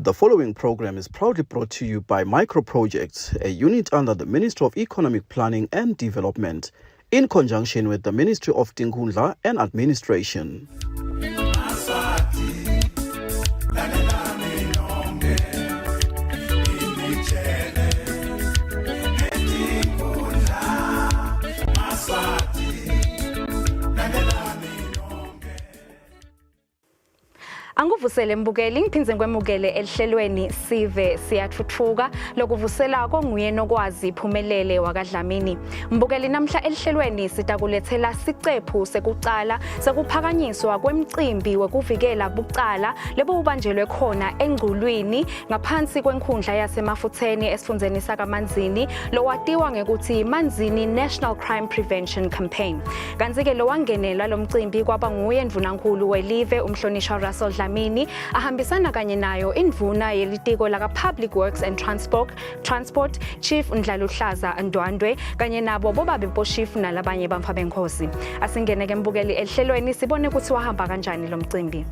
The following program is proudly brought to you by Micro Projects, a unit under the Ministry of Economic Planning and Development, in conjunction with the Ministry of Tinkundla and Administration. Anguvusele mbukeli ngiphinze kwemukele elihlelweni sive siyathuthuka lokuvusela konguye nokwazi iphumelele wakadlamini. Mbukeli namhla elihlelweni sitakulethela sicephu sekucala sekuphakanyiswa kwemicimbi wekuvikela bucala lebo ubanjelwe khona engculwini ngaphansi kwenkundla yasemafutheni esifundzeni sakaManzini lowatiwa ngekuthi Manzini National Crime Prevention Campaign. Kanti-ke lowangenela lo mcimbi kwaba nguye ndvunankulu welive umhlonishwa Russell Dlamini ahambisana kanye nayo indvuna yelitiko laka Public Works and Transport Chief Ndlaluhlaza Ndwandwe kanye nabo bobabe Mposhifu nalabanye bamfa benkhosi. Asingene ke mbukeli elihlelweni sibone ukuthi wahamba kanjani lo mcimbi.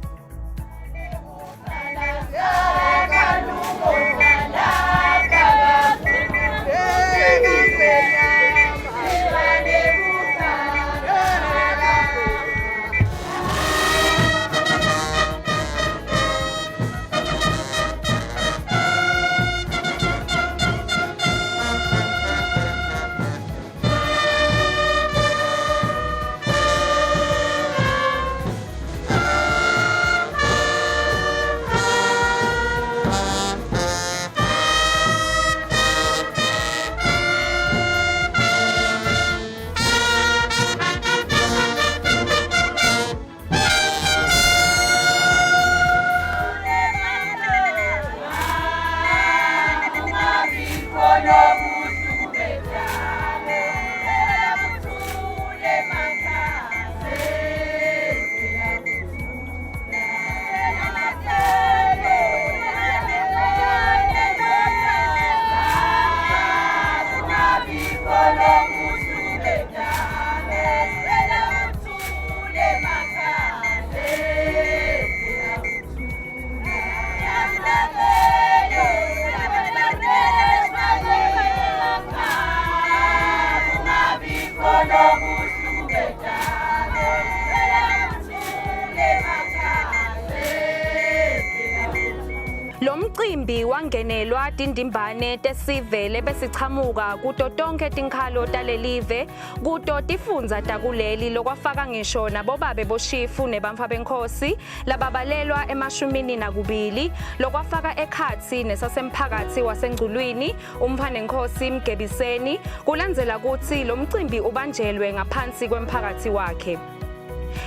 Lomcimbi wangenelwa tindimbane tesivele besichamuka kuto tonke tinkhalo talelive kuto tifundza takuleli lokwafaka ngisho nabobabe Boshifu nebamfa benkhosi lababalelwa emashumini nakubili lokwafaka ekhatsi nesasemphakathi wasengculwini umphanenkosi Mgebiseni kulandzela kutsi lo mcimbi ubanjelwe ngaphansi kwemphakathi wakhe.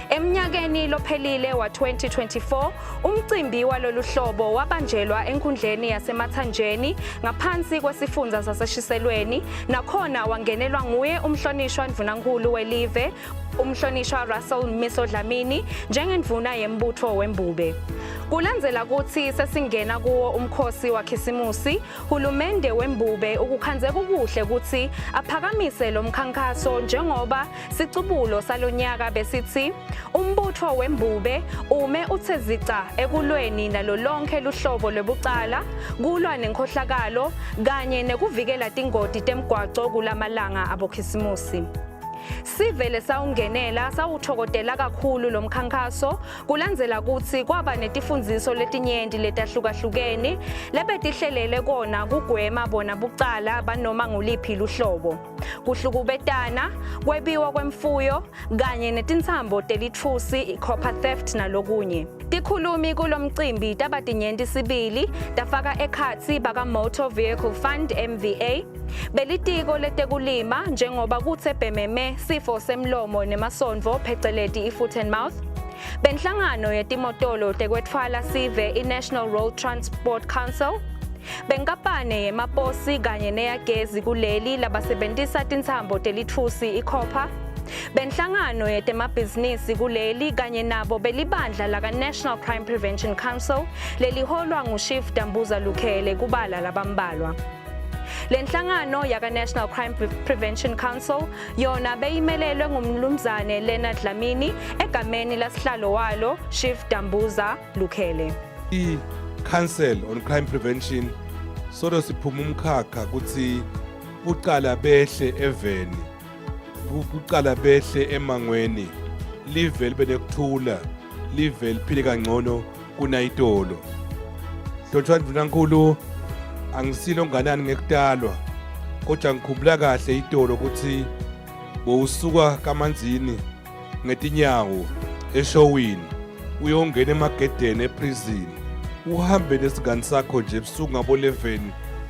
Emnyakeni lophelile wa 2024 umcimbi walolu hlobo wabanjelwa enkundleni yaseMathanjeni ngaphansi kwesifundza saseshiselweni nakhona wangenelwa nguye umhlonishwa ndvunankulu welive umhlonishwa Russell Miso Dlamini njengendvuna yembutho wembube. Kulandzela kutsi sesingena kuwo umkhosi waKhisimusi hulumende wembube ukukhandzeka kuhle kutsi aphakamise lo mkhankaso njengoba sicubulo salonyaka besithi umbutho wembube ume utsezica ekulweni nalo lonke luhlobo lwebucala kulwa nenkhohlakalo kanye nekuvikela tingoti temgwaco kulamalanga aboKhisimusi. Sivele sawungenela sawuthokotela kakhulu lo mkhankaso kulandzela kutsi kwaba netifundziso letinyenti letahlukahlukene lebetihlelele kona kugwema bona bucala banoma nguliphi luhlobo kuhlukubetana kwebiwa kwemfuyo kanye netintsambo telitfusi copper theft nalokunye. Tikhulumi kulomcimbi tabatinyenti sibili tafaka ekhatsi baka Motor Vehicle Fund MVA belitiko letekulima njengoba kutse bhememe sifo semlomo nemasondvo pheceleti i-foot and mouth benhlangano yetimotolo tekwetfwala sive i-National Road Transport Council benkampane yemaposi kanye neyagezi kuleli labasebentisa tintsambo telitfusi i-copper benhlangano yetemabhizinisi kuleli kanye nabo belibandla laka National Crime Prevention Council leliholwa nguChief Dambuza Lukhele kubala labambalwa. Lenhlangano yaka National Crime Prevention Council yona beyimelelwe ngumnumzane Leonard Dlamini egameni lasihlalo walo Chief Dambuza Lukhele. Council on Crime Prevention solo siphuma umkhakha ukuthi uqala behle eveni uqala behle emangweni live libe nekuthula live liphile kangcono kunayitolo Hlonishwa Ndvunankhulu angisilo nganani ngekudalwa kodwa ngikhumbula kahle itolo ukuthi bowusuka kaManzini ngetinyawo eshowini uyongena emagedeni eprison uhambe nesingani sakho nje ebusuku ngabo 11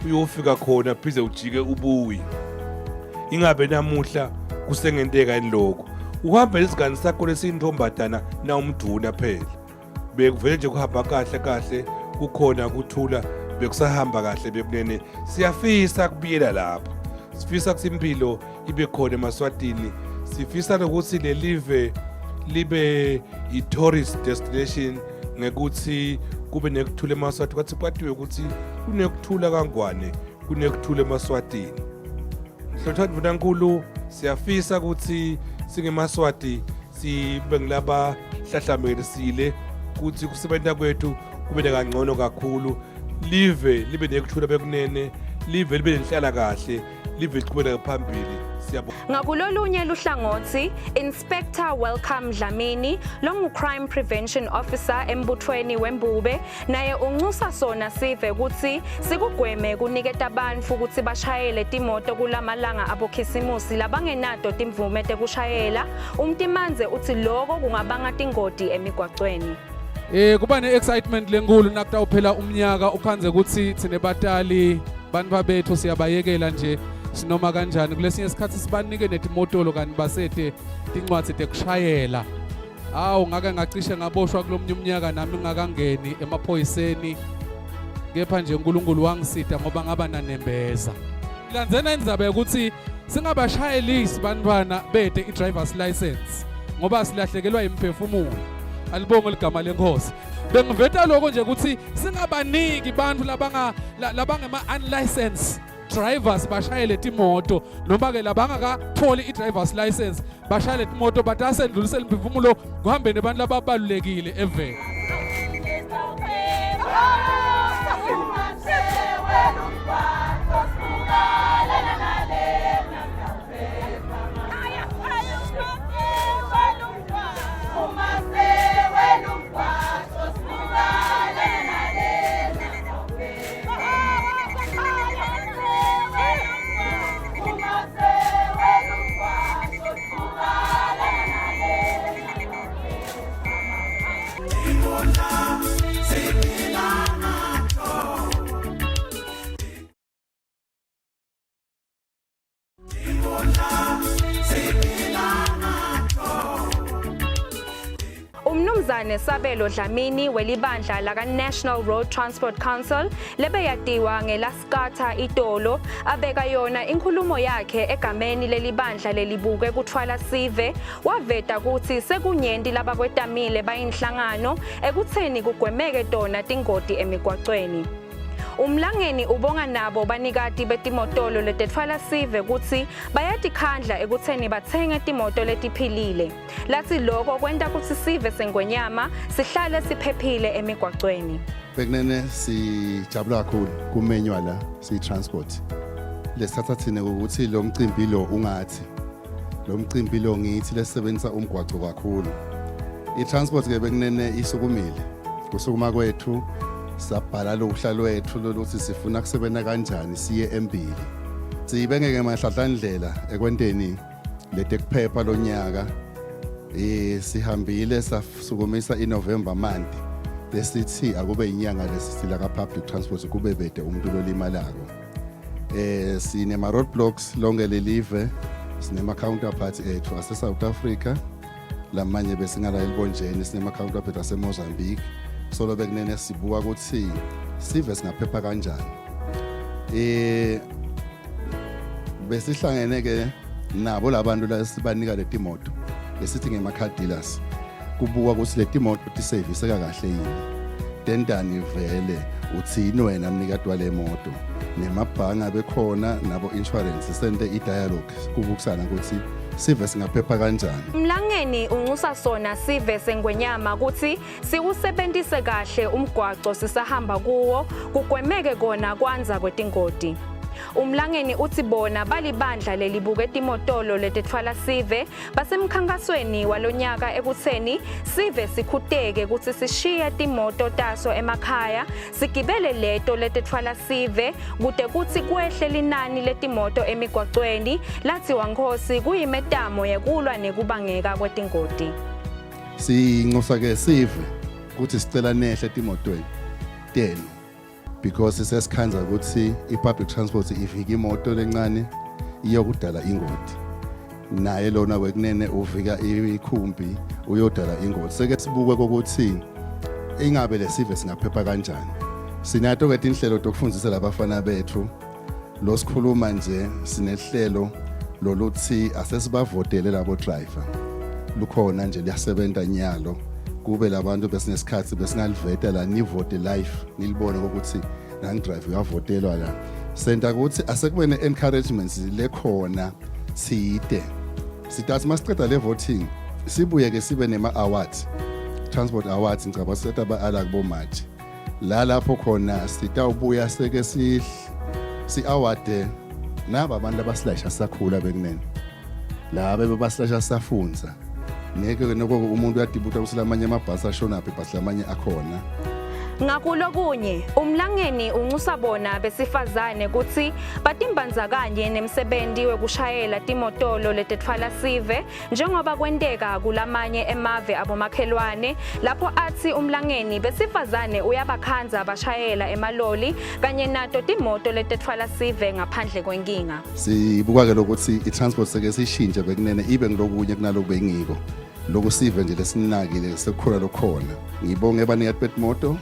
uyofika khona phize ujike ubuyi ingabe namuhla kusengenteka endloko uhambe nesingani sakho lesinthombadana na umduna phela bekuvele nje kuhamba kahle kahle kukhona kuthula bekusahamba kahle bekunene siyafisa kubuyela lapho sifisa kusimpilo ibe khona eMaswatini sifisa ukuthi le live libe i-tourist destination ngekuthi kube nekuthula eMaswati kwathi kwatiwe ukuthi kunekuthula kangwane kunekuthula eMaswatini Hlonishwa Ndvunankhulu siyafisa ukuthi singeMaswati sibe ngilaba hlahlamelisile ukuthi kusebenza kwethu kube kangcono kakhulu live libe nekuthula bekunene live libe nenhlala kahle live liqhubeka phambili Ngakulolunye luhlangothi Inspector Welcome Dlamini longu Crime Prevention Officer embuthweni wembube naye uncusa sona sive ukuthi sikugweme kuniketa abantu ukuthi bashayele timoto kulamalanga abokhisimusi labangenato timvume tekushayela umtimanze uthi lokho kungabanga tingoti emigwaqweni kuba ne-excitement lenkulu nakutawuphela umnyaka ukhanze ukuthi thine batali bantu bethu siyabayekela nje sinoma kanjani kulesinye isikhathi sibanike netimotolo kanti basete tincwadi tekushayela ngake ngacishe ngaboshwa kulomnye umnyaka nami ngakangeni emaphoyiseni kepha nje uNkulunkulu wangisita ngoba ngaba nanembeza landzena indaba ukuthi singabashayelisi bantwana bete i-driver's license ngoba silahlekelwa imphefumulo alibonge ligama lenkosi bengiveta lokho nje ukuthi singabaniki bantu labangema unlicensed drivers bashayele timoto noma ke labangakatholi i-driver's license bashayele timoto batasendlulisela imphefumulo kuhambe nabantu lababalulekile eveni Umnumzane Sabelo Dlamini welibandla laka National Road Transport Council lebeyatiwa ngelaskatha itolo abeka yona inkhulumo yakhe egameni lelibandla lelibuke kuthwala sive waveta ukuthi sekunyenti labakwetamile bayinhlangano ekutheni kugwemeke tona tingoti emigwaqweni Umlangeni ubonga nabo banikati betimotolo letethwala sive ukuthi bayatikhandla ekutheni bathenge timoto letiphilile lathi lokho kwenta ukuthi sive sengwenyama sihlale siphephile emigwaqweni Bekunene sijabula kakhulu kumenywa la si transport lesithatha thina ukuthi lo mcimbi lo ungathi lo mcimbi lo ngithi lesebenzisa umgwaqo kakhulu I-transport ke bekunene isukumile kusukuma kwethu sabhala lohla lwethu lokuthi sifuna kusebenza kanjani siye embili sibengeke mahladlandlela ekwenteni letekuphepha lonyaka sihambile sasukumisa iNovember month lesithi akube inyanga lesisila ka public transport kube bede umuntu lolimalayo sine ma roadblocks lonke lelive sine ma counterparts ethu ase South Africa lamanye besingala elibonjeni sine ma counterparts ase Mozambique solo bekunene sibuka ukuthi sive singaphepha kanjani besihlangene ke nabo labantu la sibanika letimoto esithi ngema car dealers kubuka ukuthi letimoto tiservice kahle yini tendani vele uthini wena mnikati wale moto nemabhanga bekhona nabo insurance sente I dialogue kubukusana ukuthi sive singaphepha kanjani. Mlangeni unxusa sona Sive Sengwenyama ukuthi sikusebenzise kahle umgwaqo sisahamba kuwo kugwemeke kona kwanza kwetingoti. Umlangeni uthi bona balibandla lelibuketi imotolo letethwala Sive basemkhankasweni walonyaka ekutheni Sive sikhuteke ukuthi sishiye timoto taso emakhaya sigibele leto letethwala Sive kude kuthi kwehle linani letimoto emigwaqweni lathi waNkosi kuyimetamo yekulwa nekubangeka kwetingoti. Sinxusa ke Sive ukuthi sicela nehle timotweni 10 because sesikhanza ukuthi ipublic transport ifika imoto lencane iyokudala ingoti naye lona wekunene uvika ikhumbi uyodala ingoti seke sibuke ukuthi ingabe lesive singaphepha kanjani. Sinato ke inhlelo dokufundisa labafana bethu lo sikhuluma nje sinehlelo loluthi asesibavotele labo driver lukhona nje liyasebenza nyalo kube labantu besinesikhathi besingaliveta la nivote live nilibone ukuthi nang drive uyavotelwa la senta ukuthi asekube ne-encouragements lekhona side sidathi masiqeda le voting sibuye ke sibe nema-awards transport awards ngicaba setha ba-ala kubomathi lapho khona sitawubuya seke si-award naba abantu abasilasha sakhula bekunene laba bebasilasha safunza ngeke noko umuntu uyadibuta ukuthi lamanye amabhasi ashona phi bhasi lamanye akhona. Ngakulo kunye umlangeni unxusa bona besifazane ukuthi batimbandzakanye nemsebenzi wekushayela timotolo letethwala Sive njengoba kwenteka kulamanye emave abomakhelwane lapho athi umlangeni besifazane uyabakhanza abashayela emaloli kanye nato timoto letethwala Sive ngaphandle kwenkinga. Sibuka ke lokuthi i-transport seke sishintshe bekunene ibe ngilokunye kunaloku bengiko lokhu Sive nje lesinakile sekukhona lokhona ngibonge abanikati betimoto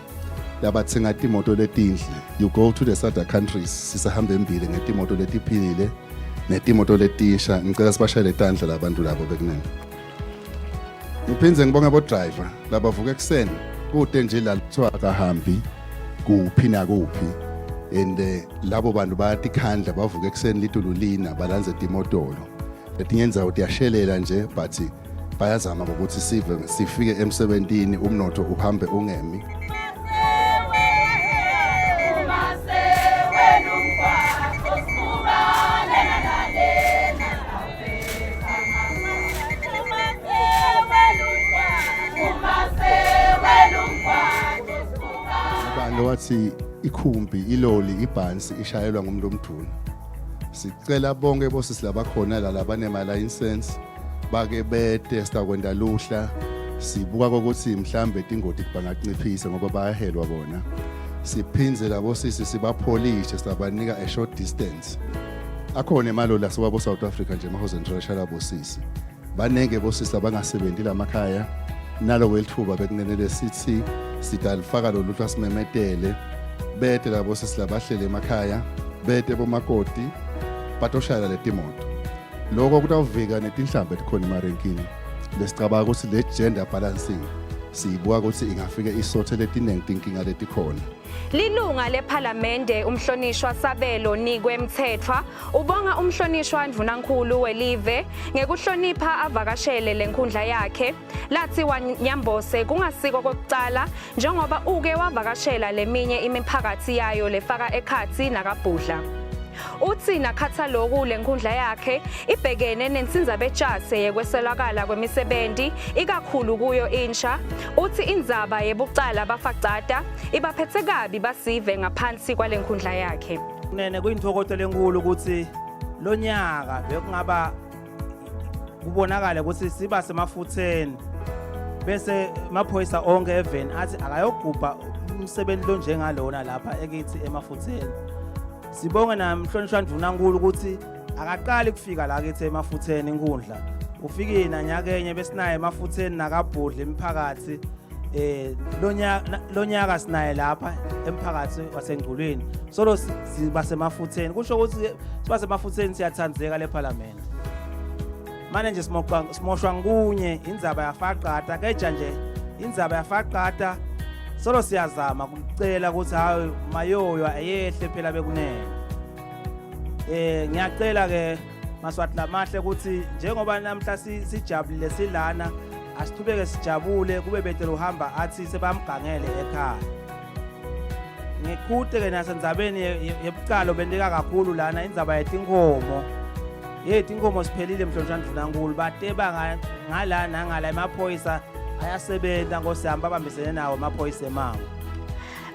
labathenga timoto letinhle. You go to the other countries sisahamba embili ngetimoto letiphilile netimoto letisha ngicela sibashayele etandla labantu labo bekunene. Ngiphinze ngibonge abo driver labavuka ekseni kude nje la kuthiwa akahambi kuphi na kuphi and labo bantu bayatikhandla bavuka ekseni litululina balanze timotolo letinyenza ukuthi yashelela nje but bayazama ukuthi Sive sifike emsebentini umnotho uhambe ungemi. Wathi ikhumbi iloli ibhansi ishayelwa ngumuntu omduna sicela bonke bosisi labakhona la labanema license bake bede sitakwenda luhla sibuka ukuthi mhlambe ingoti banganciphisa ngoba bayahelwa bona siphinze labo sisi sibapholishe sibanika a short distance akhona emaloli asewabo South Africa nje mahoze ntrasha labo sisi banenge bosisi abangasebenzi lamakhaya nalo welithuba bekunenele sithi sidalifaka lo lutho asimemetele bete labo sesilabahlele emakhaya bete bomakoti batoshayela letimoto lokho kutawuvika netinhlambe likhona emarenkini lesicabanga ukuthi le gender balancing siyibuka ukuthi ingafike isothe letinengi tinkinga letikhona. Lilunga lePhalamende umhlonishwa Sabelo Nikwe Mthethwa ubonga umhlonishwa Ndvunankulu welive ngekuhlonipha avakashele lenkhundla yakhe lathi waNyambose kungasiko kokucala njengoba uke wavakashela leminye imiphakathi yayo lefaka ekhathi nakabhudla. Uthi nakhatha lokhu lenkhundla yakhe ibhekene nensinza betshase yekweselakala kwemisebenzi ikakhulu kuyo insha. Uthi indzaba yebucala bafacada ibaphethe kabi baSive ngaphansi kwalenkhundla yakhe. Nene kuyinthokozo lenkulu ukuthi lonyaka bekungaba kubonakala ukuthi siba semafutheni bese maphoyisa onke even athi akayogubha umsebenzi lo njengalona lapha ekithi emafutheni. Sibonge namhlonishwa Ndvunankulu ukuthi akaqali kufika la kithi emafutheni inkundla ufike nanyakenye besinaye emafutheni nakabhudla imiphakathi lonyaka sinaye lapha emphakathi wasengculweni solo siba semafutheni kusho ukuthi siba semafutheni siyathandzeka lePhalamende manje nje simoshwa ngunye indzaba yafaqata keja nje indzaba yafaqata solo siyazama kucela ukuthi hayi mayoyo ayehle phela bekunene ngiyacela ke maswathi lamahle ukuthi njengoba namhla sijabulile silana asiqhubeke sijabule kube bethele uhamba athi sebamgangele ekhaya. Ngikude ke nasendzabeni yebucalo bendeka kakhulu lana indzaba yetinkomo. Inkomo siphelile Mhlonishani Mvunankulu bateba ngala nangala emaphoyisa ayasebenza ngosihamba abambisene nawo amaphoyisa emango.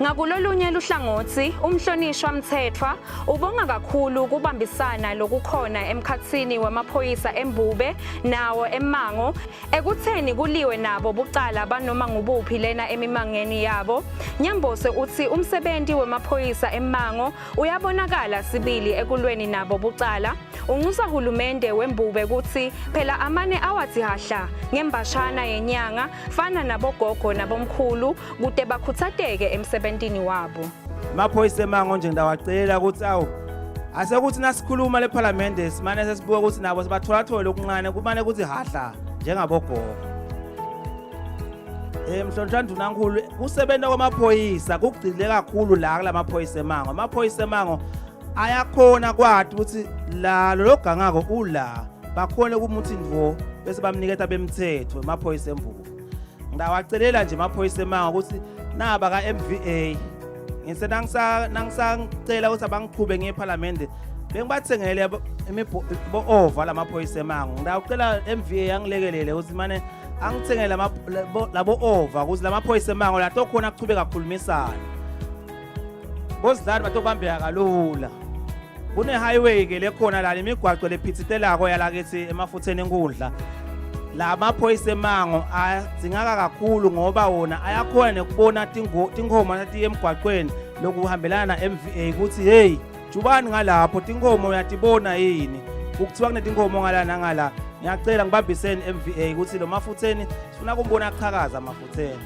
Ngakulolunye luhlangothi umhlonishwa Mthethwa ubonga kakhulu ukubambisana lokukhona emkhatsini wamaphoyisa eMbube nawo eMango ekutheni kuliwe nabo bucala banoma ngubuphi lena emimangeni yabo. Nyambose uthi umsebenzi wemaphoyisa eMango uyabonakala sibili ekulweni nabo bucala. Unxusa hulumende weMbube kuthi phela amane awathi hahla ngembashana yenyanga fana nabogogo nabomkhulu kude bakhuthateke emsebentini wabo. Amaphoyisa eMango nje ngidawacela ukuthi asekuthi nasikhuluma leParliament simane sesibuka ukuthi nabo sibathola okuncane kumane ukuthi hahla njengabogogo. Mhlonishani Mvunankulu kusebenza kwamaphoyisa kugcile kakhulu la kulamaphoyisa eMango. Amaphoyisa eMango ayakhona kwathi ukuthi la lo gangako ula bakhona ukumuthi ndvo bese bamniketa bemthetho emaphoyisa eMbube. Ngidawacelela nje amaphoyisa eMango ukuthi naba ka MVA nangisacela ukuthi abangiqhube ngeParliament bengibathengele over lamaphoyisa eMango. Ngidawucela MVA yangilekelele ukuthi mane angithengele labo over ukuthi lamaphoyisa eMango lato khona kuchubeka kukhulumisana. Bozidlali batobambeka kalula. Kune highway ke lekhona la imigwaqo lephithitelako yalakithi emafutheni enkundla. La maphoyisa eMango azingaka kakhulu ngoba wona ayakhona nekubona tinkomo nathi emgwaqweni lokuhambelana na MVA ukuthi hey jubani ngalapho tinkomo uyatibona yini ukuthiwa kunetinkomo ngala nangala. Ngiyacela ngibambiseni MVA ukuthi lo mafutheni sifuna kumbona qhakaza mafutheni.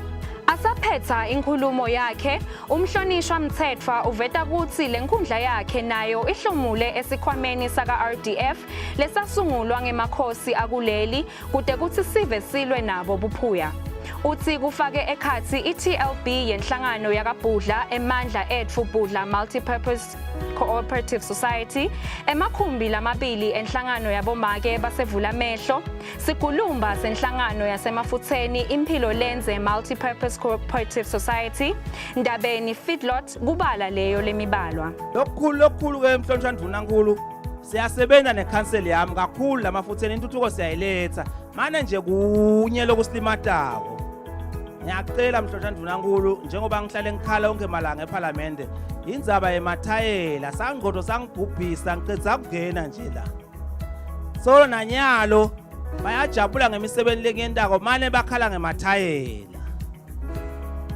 Asaphetha inkulumo yakhe umhlonishwa Mthethwa uveta ukuthi lenkundla yakhe nayo ihlomule esikhwameni saka RDF lesasungulwa ngemakhosi akuleli kude kuthi sive silwe nabo buphuya. Uthi kufake ekhathi iTLB yenhlangano yakabhudla emandla ethu Bhudla Multipurpose Cooperative Society emakhumbi lamabili enhlangano yabomake basevula amehlo sigulumba senhlangano yasemafutheni impilo lenze Multipurpose Cooperative Society Ndabeni Feedlot kubala leyo lemibalwa. Lokukhulu ke Mhlonishani Mvunankulu siyasebenza nekhanseli yami kakhulu lamafutheni intuthuko siyayiletha manje nje kunye lokuslimatako. Ngiyacela Mhlonishani Mvunankulu njengoba ngihlale ngikhala onke malanga eParliament indzaba yemathayela sangqondo sangibhubhisa ngicedza kungena nje la. So nanyalo bayajabula ngemisebenzi lekuyentako manje bakhala ngemathayela.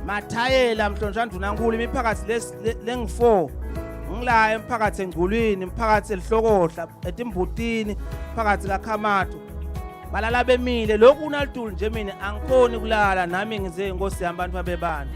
Mathayela Mhlonishani Mvunankulu imiphakathi lengi4 ngila emphakathi engculwini imphakathi elihlokohla etimbutini phakathi kaKhamato balala bemile lokhu unalutulu nje mina angikhoni kulala nami ngize inkosi yabantu babebani.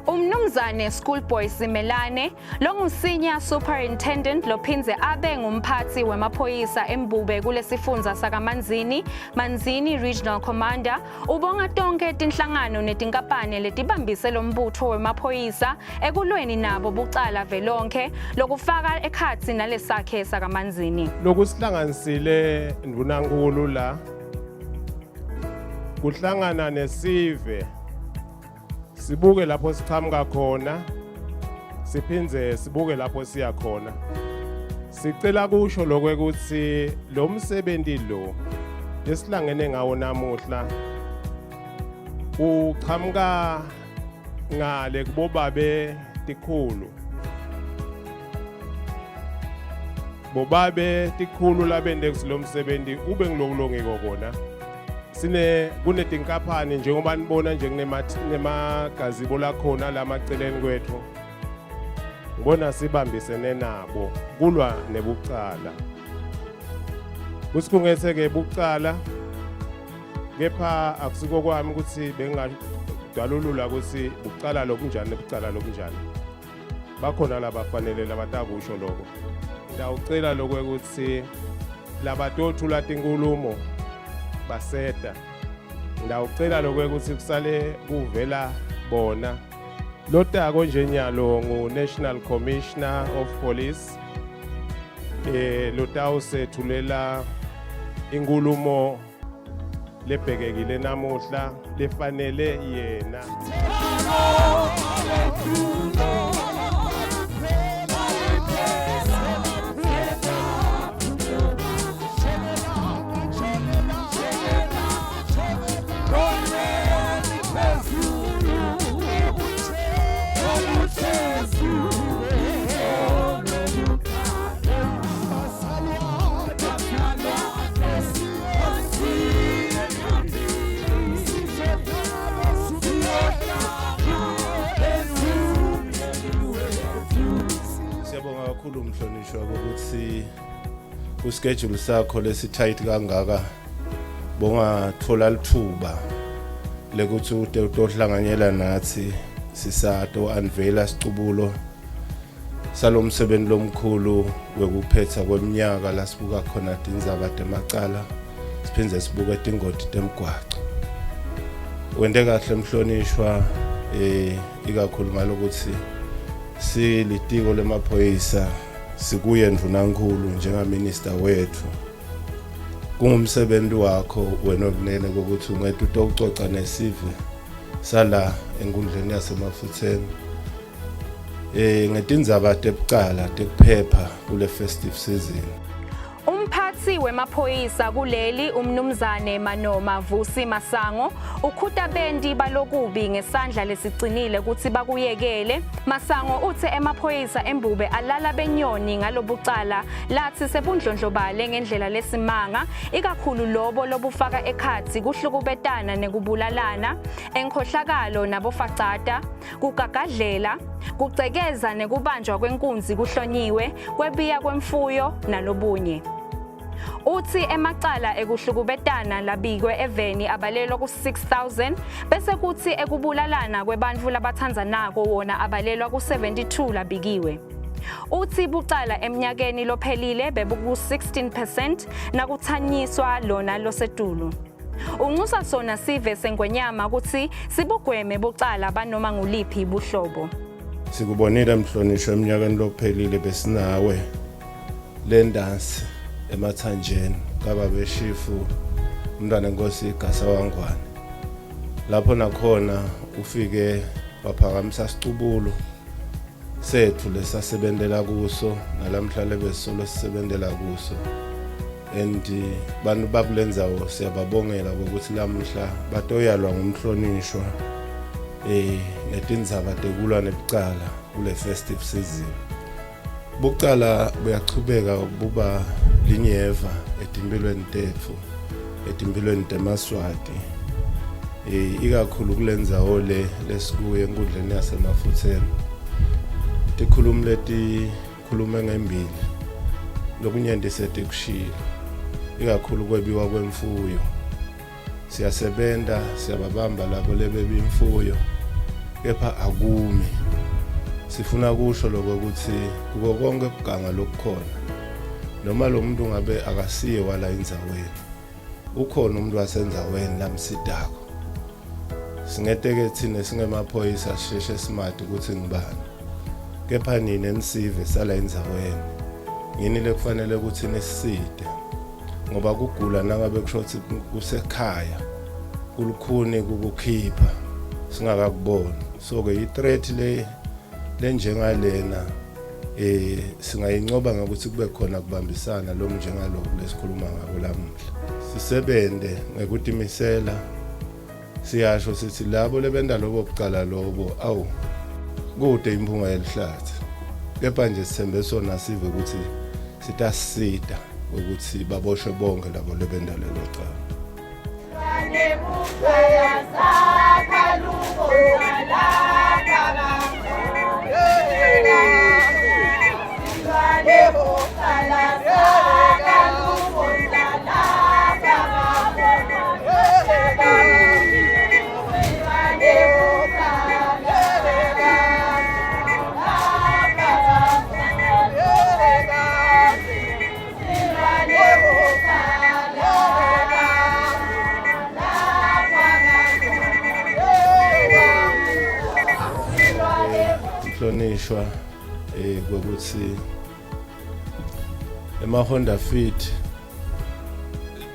Umnumzane Schoolboy Simelane lo senior superintendent lophinze abe ngumphathi wemaphoyisa eMbube kulesifundza sakaManzini Manzini Regional Commander ubonga tonke tinhlangano netinkampani letibambise lombutho wemaphoyisa ekulweni nabo bucala velonke lokufaka ekhatsi nalesakhe sakaManzini. Lokusihlanganisile Ndvunankulu la kuhlangana nesive sibuke lapho siqhamuka khona siphindze sibuke lapho siya khona. Sicela kusho lokwekuthi lo msebenzi lo lesihlangene ngawo namuhla uqhamuka ngale kubobabe tikhulu bobabe tikhulu labende kusilomsebenzi ube ngilongiko kona kunetinkampani njengoba nibona nje kunemagazibo lakhona lamaceleni kwethu ngibona sibambisene nabo kulwa nebucala kusikungetheke bucala kepha akusiko kwami ukuthi bengadalulula ukuthi bucala lobunjani nebucala lobunjani bakhona labafanele labatakusho lokho ngiyawucela lokho ukuthi labatothula tinkulumo baseta ngiyawucela lokho ukuthi kusale kuvela bona lotako njenyalo ngu-National Commissioner of Police lotawusethulela inkulumo lebhekekile namuhla lefanele yena kakhulu umhlonishwa ukuthi kuschedule sakho lesitight kangaka bongathola lithuba lekuthi utohlanganyela nathi sisato unveila sicubulo salomsebenzi lomkhulu wekuphetha kweminyaka la sibuka khona tindzaba temacala siphindze sibuke tingoti temgwaco wende kahle mhlonishwa ikakhulu ngalokuthi silitiko lemaphoyisa sikuye ndvunankulu njengaminister wethu kungumsebenzi wakho wena kunene ukuthi ungeke utococa nesive sala enkundleni yasemafutheni ngetindzaba tebucala tekuphepha kule festive season. Umphathi wemaphoyisa kuleli umnumzane Manoma Vusi Masango ukhuta bendi balokubi ngesandla lesicinile ukuthi bakuyekele. Masango uthe emaphoyisa embube alala benyoni ngalobucala lathi sebundlondlobale ngendlela lesimanga ikakhulu lobo lobufaka ekhathi kuhlukubetana nekubulalana enkhohlakalo nabofacada kugagadlela kucekeza nekubanjwa kwenkunzi kuhlonyiwe kwebiya kwemfuyo nalobunye. Uthi emacala ekuhlukubetana labikwe eveni abalelwa ku-6,000 bese kuthi ekubulalana kwebantfu labathandzanako wona abalelwa ku-72 labikiwe. Uthi bucala eminyakeni lophelile bebuku-16% nakuthanyiswa lona losetulu. Unxusa sona sive sengwenyama ukuthi sibugweme bucala banoma nguliphi buhlobo. Sikubonile mhlonishwa eminyakeni lophelile besinawe lendansi emathanjeni kaba beshifu umntwana enkosi igasa wangwane lapho nakhona ufike waphakamisa sicubulo sethu lesasebenzela kuso nalamhlanje besolo sisebenzela kuso and bantu bakulenzawo siyababongela ukuthi lamuhla batoyalwa ngumhlonishwa netindzaba tekulwa nebucala kule festive season. Bucala buyachubeka ukuba linyeva etimpilweni tethu etimpilweni temaswati ikakhulu kulendzawo lesikuye enkundleni yasemafutheni tikhulumi leti khulume ngembili lokunyenti setikushila ikakhulu kwebiwa kwemfuyo siyasebenta siyababamba labo lebebi imfuyo kepha akumi sifuna kusho lokho ukuthi kuko konke ukuganga lokukhona noma lo muntu ngabe akasiye wala indzaweni ukhona umuntu wasenzaweni lamsidako singeteke thina singemaphoyisa sisheshe smart ukuthi ngibani kepha nini enisive sala indzaweni ngini lekufanele ukuthi niside ngoba kugula nangabe kushothi kusekhaya kulukhuni kukukhipha singakakubona so ke i-threat lenjengalena singayincoba ngokuthi kube khona kubambisana lo njengaloku lesikhuluma ngabo lamuhla sisebende ngekutimisela siyasho sithi labo lebenda lobo bucala lobo awu kude imphunga yelihlathi kepha nje sithembe sona sive ukuthi sitasisita ukuthi baboshwe bonke labo lebenda lelo cala. Hlonishwa ukuthi ema Honda Fit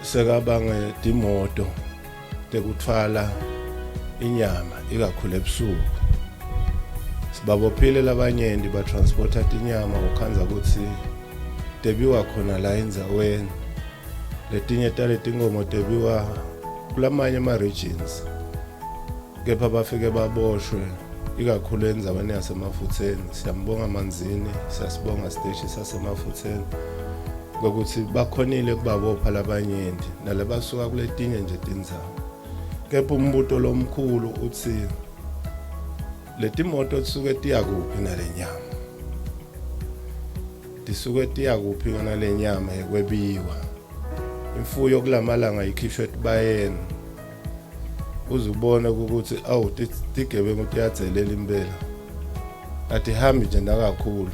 sekabange dimoto tekuthwala inyama ikakhulu ebusuku. Sibabophile labanyendi ba transporta inyama ukhanza ukuthi debiwa khona la endzaweni. Letinye taletingomo debiwa kulamanye ama regions. Kepha bafike baboshwe ikakhulu endzaweni yasemafutheni. Siyambonga Manzini, siyasibonga siteshi sasemafutheni ukuthi bakhonile kubabopha labanyendi nalabasuka kuletinye nje tindzawo. Kepha umbuto lomkhulu uthi letimoto tisuke tiya kuphi nalenyama. Tisuke tiya kuphi nalenyama ekwebiwa. Imfuyo kulamalanga ikhishwe tibayeni. Uzubona ukuthi awu tigebengu tiyadzelela impela. Atihambi nje nakakhulu.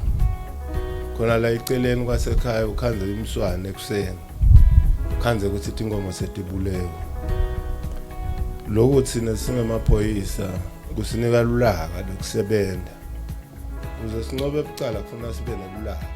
Khona la iceleni kwasekhaya ukhanze imswane ekuseni. Ukhanze ukuthi tingomo setibulewe. Lokuthi nesingemaphoyisa kusinika lulaka lokusebenta. Uze sinqobe ebucala kufuna sibe nelulaka.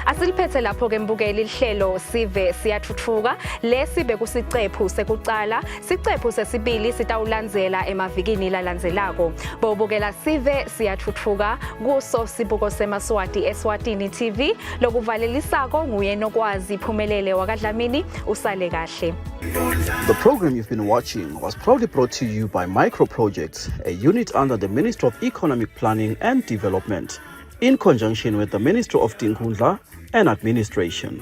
Asiliphethe lapho ke mbukeli ihlelo sive siyathuthuka lesibe kusicephu sekucala sicephu sesibili sitawulandzela emavikini lalandzelako bobukela sive siyathuthuka kuso sibuko semaswati eSwatini TV lokuvalelisako nguye nokwazi Iphumelele wakwaDlamini usale kahle. The program you've been watching was proudly brought to you by Micro Projects, a unit under the Ministry of Economic Planning and Development, in conjunction with the Ministry of Tinkhundla and Administration.